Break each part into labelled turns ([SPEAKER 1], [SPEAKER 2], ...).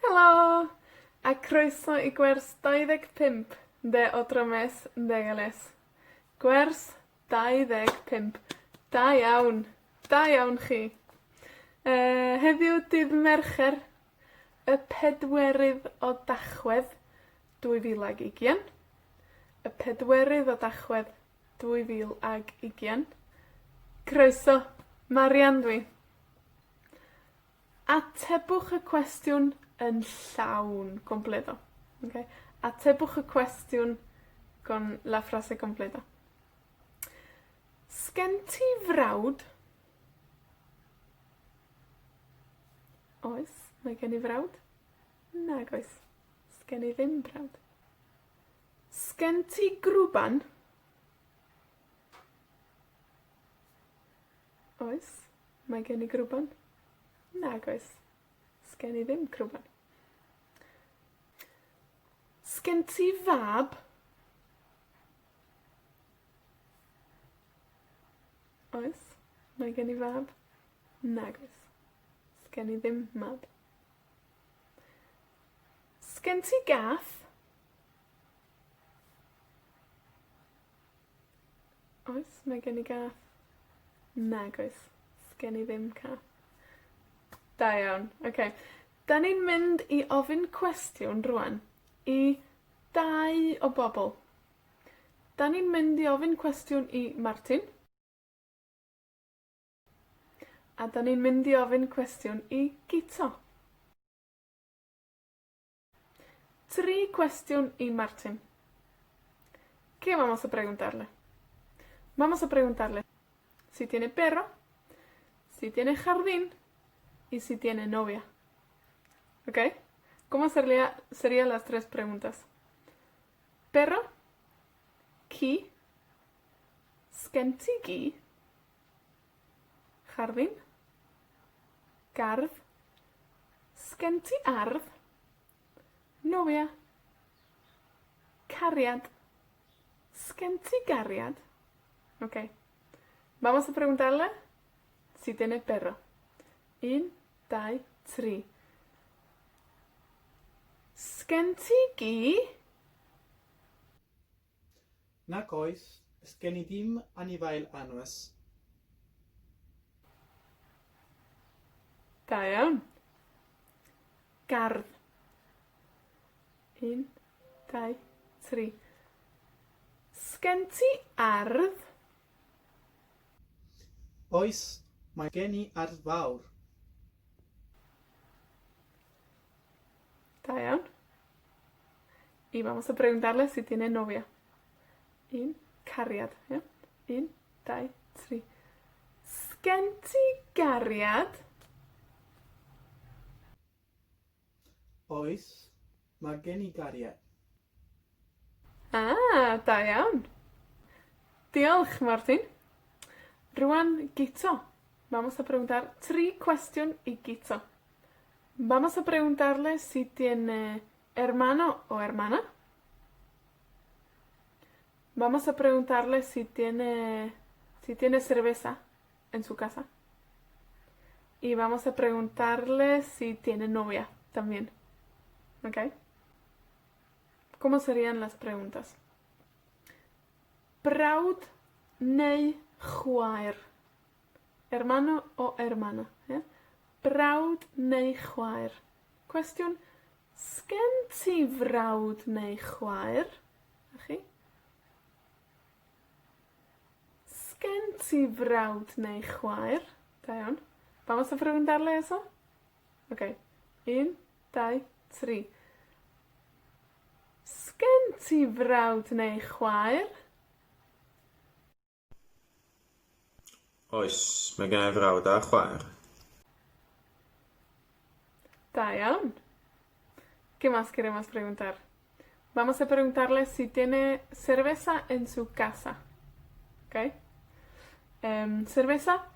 [SPEAKER 1] Helo! A croeso i gwers 25 de Otra Mes de Galés. Gwers 25. Da iawn. Da iawn chi. Yy, heddiw dydd Mercher, y pedwerydd o Dachwedd, 2020. Y pedwerydd o Dachwedd, 2020. Croeso, Marian dw i. Atebwch y cwestiwn yn llawn, completo, oce? Atebwch y cwestiwn con la frase completa. 'Sgen ti frawd? Oes, mae gen i frawd. Nag oes, 'sgen i ddim brawd. 'Sgen ti grwban? Oes, mae gen i grwban. Nag oes. 'Sgen i ddim crwban. 'Sgen ti fab? Oes, mae gen i fab. Nag oes. 'Sgen i ddim mab. 'Sgen ti gath? Oes, mae gen i gath. Nag oes. 'Sgen i ddim cath. Da iawn. Oce. 'Dan ni'n mynd i ofyn cwestiwn rŵan i dau o bobol. 'Dan ni'n mynd i ofyn cwestiwn i Martine. A 'dan ni'n mynd i ofyn cwestiwn i Guto. Tri cwestiwn i Martin. ¿Qué vamos a preguntarle? Vamos a preguntarle si tiene perro, si tiene jardín, y si tiene novia. ¿Ok? ¿Cómo seria, serían las tres preguntas? Perro, ci, 'Sgen ti gi? Jardín. Gardd. 'Sgen ti ardd? Novia. Cariad. 'Sgen ti gariad? Oce. Vamos a preguntarle si tiene perro. Un, dau, tri. 'Sgen ti gi?
[SPEAKER 2] Nac oes, 'sgen i ddim anifail anwes.
[SPEAKER 1] Da iawn. Gardd. Un, dau, tri. 'Sgen ti ardd?
[SPEAKER 2] Oes, mae gen i ardd fawr.
[SPEAKER 1] Da iawn. Y vamos a preguntarle si tiene novia. Un, cariad, ie? Un, dau, tri. 'Sgen ti gariad?
[SPEAKER 2] Oes, mae gen i gariad.
[SPEAKER 1] Ah, da iawn. Diolch, Martin. Rŵan, Guto. Vamos a preguntar tri cwestiwn i Guto. Vamos a preguntarle si tiene hermano o hermana. Vamos a preguntarle si tiene, si tiene cerveza en su casa. Y vamos a preguntarle si tiene novia también. ¿Ok? ¿Cómo serían las preguntas? Brawd neu chwaer? Hermano o hermana, ie? Brawd neu chwaer? Cwestiwn, 'Sgen ti frawd neu chwaer? 'Na chi. 'Sgen ti frawd neu chwaer? Da iawn. Vamos a preguntarle eso? Oce. Un, dau, tri. 'Sgen ti frawd neu chwaer?
[SPEAKER 3] Oes, mae gen i frawd a chwaer.
[SPEAKER 1] Da iawn. ¿Qué más queremos preguntar? Vamos a preguntarle si tiene cerveza en su casa. ¿Ok? Yym, cerveza,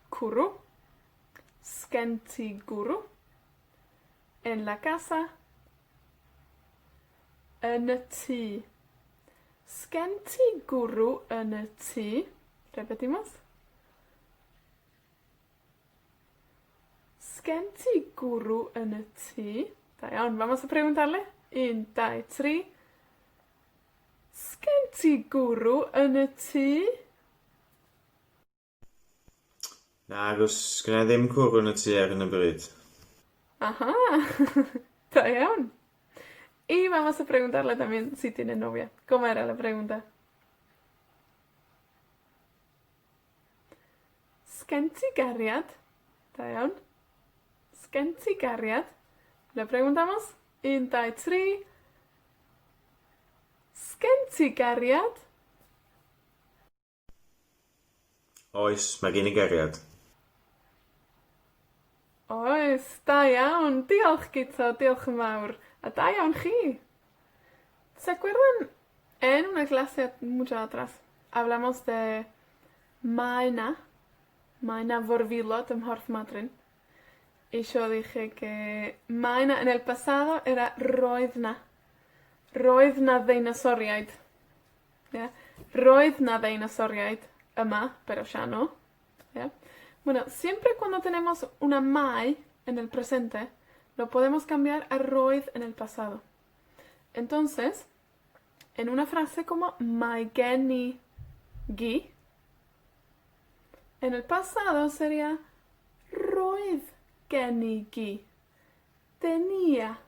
[SPEAKER 1] cwrw. 'Sgen ti gwrw? En la casa. Yn y tŷ. 'Sgen ti gwrw yn y tŷ? Repetimos. 'Sgen ti gwrw yn y tŷ? Da iawn. Vamos a preguntarle. Un, dau, tri. Sgen ti gwrw yn y tŷ?
[SPEAKER 3] Nag oes, sgenna i ddim cwrw yn y tŷ ar hyn o bryd.
[SPEAKER 1] Aha! Da iawn. Y vamos a preguntarle también si tiene novia. ¿Cómo era la pregunta? 'Sgen ti gariad? Da iawn. 'Sgen ti gariad? Le preguntamos. Un, dau, tri. 'Sgen ti gariad?
[SPEAKER 3] Oes, mae gen i gariad.
[SPEAKER 1] Oes, da iawn. Diolch Guto, diolch yn fawr. A da iawn chi. ¿Se acuerdan? En una clase mucho atrás hablamos de mae 'na, mae 'na forfilod ym Mhorth Madryn. Y yo dije que mae 'na en el pasado era roedd 'na. Roedd 'na ddeinosoriaid. Ie? Roedd 'na ddeinosoriaid yma, pero ya no. Ie? Bueno, siempre cuando tenemos una mae en el presente, lo podemos cambiar a roedd en el pasado. Entonces, en una frase como mae gen i gi, en el pasado seria roedd gen i gi. Tenía.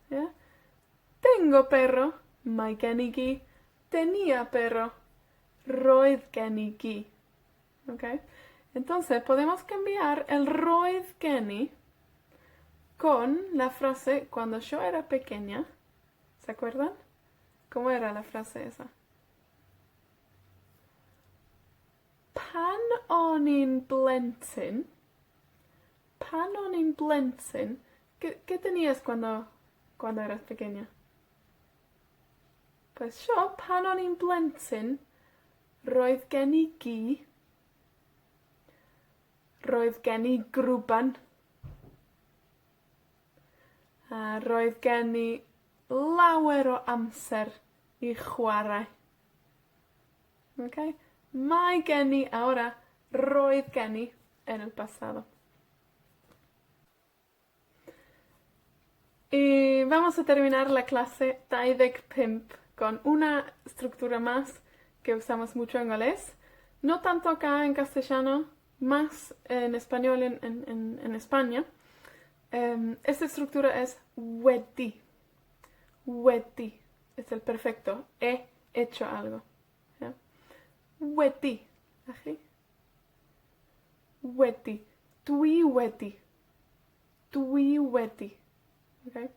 [SPEAKER 1] Ie? Tengo perro. Mae gen i gi. Tenía perro. Roedd gen i gi. Okay? Entonces, podemos cambiar el roedd gen i con la frase cuando yo era pequeña. ¿Se acuerdan? ¿Cómo era la frase esa? Pan o'n i'n blentyn, pan o'n i'n blentyn, ¿qué, qué tenías cuando, cuando eras pequeña? Pues yo, pan o'n i'n blentyn, roedd gen i gi, roedd gen i grwban, a roedd gen i lawer o amser i chwarae. Oce? Mae gen i, ahora, roedd gen i en el pasado. Y vamos a terminar la clase 25 con una estructura más que usamos mucho en galés. No tanto acá en castellano, más en español en, en, en, en España. Esta estructura es wedi. Wedi. Es el perfecto. He hecho algo. ¿Ya? Wedi. 'Na chi? Wedi. Dwi wedi. Dwi wedi. Okay?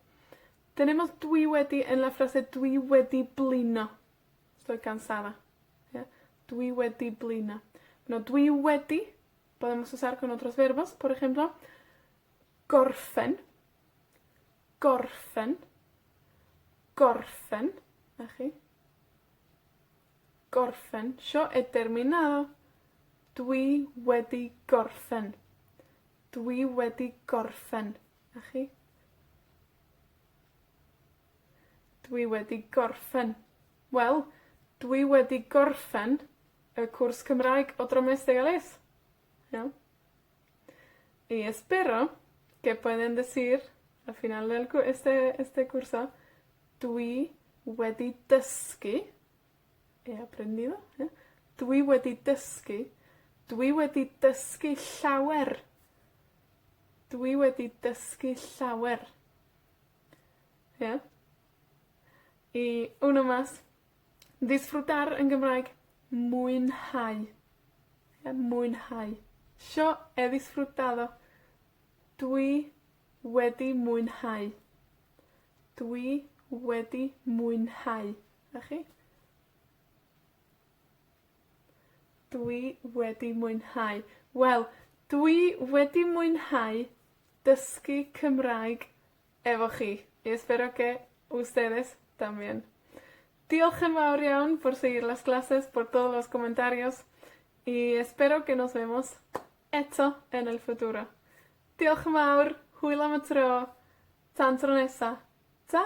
[SPEAKER 1] Tenemos dwi wedi en la frase dwi wedi blino. Estoy cansada. Yeah? Dwi wedi blino. No, dwi wedi, podemos usar con otros verbos, por ejemplo, gorffen, gorffen, gorffen, 'na chi. Gorffen. Yo he terminado. Dwi wedi gorffen. Dwi wedi gorffen. 'Na chi? Dwi wedi gorffen. Wel, dwi wedi gorffen y cwrs Cymraeg o Dromedr Galés. Iawn? Y espero que pueden decir al final del cw- este, este curso, dwi wedi dysgu, he aprendido, ie? Dwi wedi dysgu, dwi wedi dysgu llawer. Dwi wedi dysgu llawer. Ie? Y uno más. Disfrutar yn Gymraeg, mwynhau. Ie, mwynhau. Yo he disfrutado. Dwi wedi mwynhau. Dwi wedi mwynhau. 'Na chi? Dwi wedi mwynhau. Wel, dwi wedi mwynhau dysgu Cymraeg efo chi. Y espero que ustedes también. Diolch yn fawr iawn por seguir las clases, por todos los comentarios, y espero que nos vemos eto en el futuro. Diolch yn fawr, hwyl am y tro, tan tro nesa. Ta!